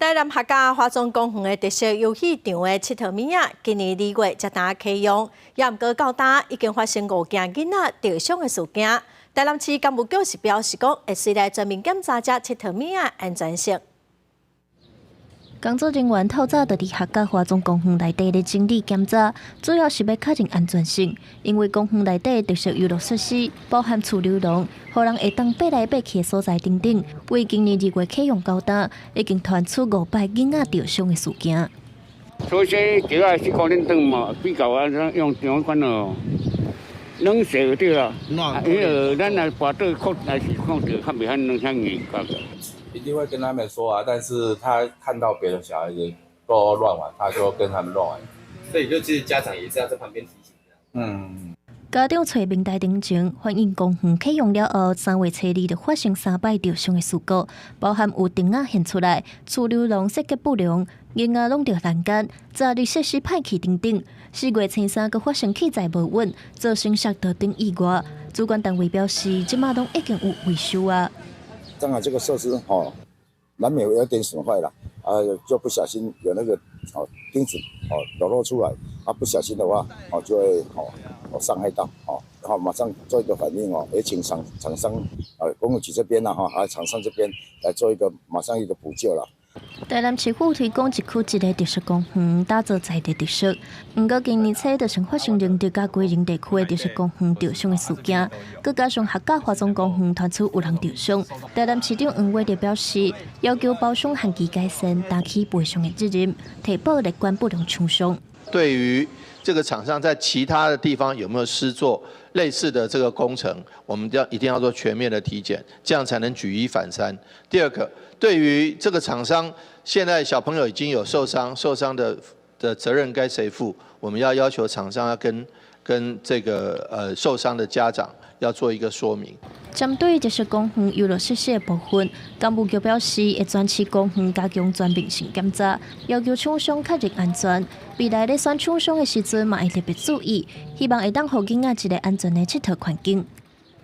台南客家華中公園的特色遊戲場的𨑨迌物仔，今年2月才當啟用，也毋過到今已經發生五件囡仔著傷的事件。台南市工務局是表示講，會隨來全面檢查這𨑨迌物仔安全性。工作人員透早就佇客家華中公園內底咧整理檢查，主要是欲確認安全性。因為公園內底特色遊樂設施包含儲溜廊，予人會當爬來爬去的所在等等。為今年2月啟用到今，已經傳出五擺囡仔著傷的事件。所以這個是講恁轉嘛，比較啊，用用款哦，軟小對啦。因為咱若跋倒確來是講著較袂遐軟遐硬。一定會跟他們說啊，但是他看到別的小孩子都亂玩，他就跟他們亂玩。所以就其實家長也是要在旁邊提醒。嗯。家長揣名單頂前反映公園啟用了後，3月初2就發生三擺著傷的事故，包含有釘仔現出來、儲溜廊設計不良、囡仔挵著欄杆、閘入設施歹去等等。4月初3閣發生器材無穩，造成摔倒等意外。主管單位表示，這馬攏已經有維修啊。當然，這個設施吼，難免有點損壞啦，啊，就不小心有那個哦釘子哦裸露出來，啊，不小心的話，哦就會哦傷害到，哦，然後馬上做一個反應哦，也請廠商啊，工務局這邊啦哈，還有廠商這邊來做一個馬上一個補救啦。台南市府推廣一區一个特色公園，打造在地特色。毋過今年初就先發生仁德佮歸仁地區的特色公園著傷的事件，閣加上客家華中公園傳出有人著傷。台南市長黃偉哲表示，要求包商限期改善，擔起賠償的責任，提報列管不良廠商。對於這個廠商在其他的地方有沒有施作類似的這個工程，我們要一定要做全面的體檢，這樣才能舉一反三。第二個，對於這個廠商，現在小朋友已經有受傷，受傷的責任該誰負？我們要要求廠商要跟這個受傷的家長要做一個說明。針對這些公園遊樂設施的部分，工務局表示會全市公園加強全面性檢查，要求廠商確認安全。未來咧選廠商的時陣嘛會特別注意，希望會當予囡仔一個安全的𨑨迌環境。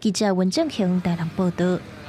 記者溫正興台南報道。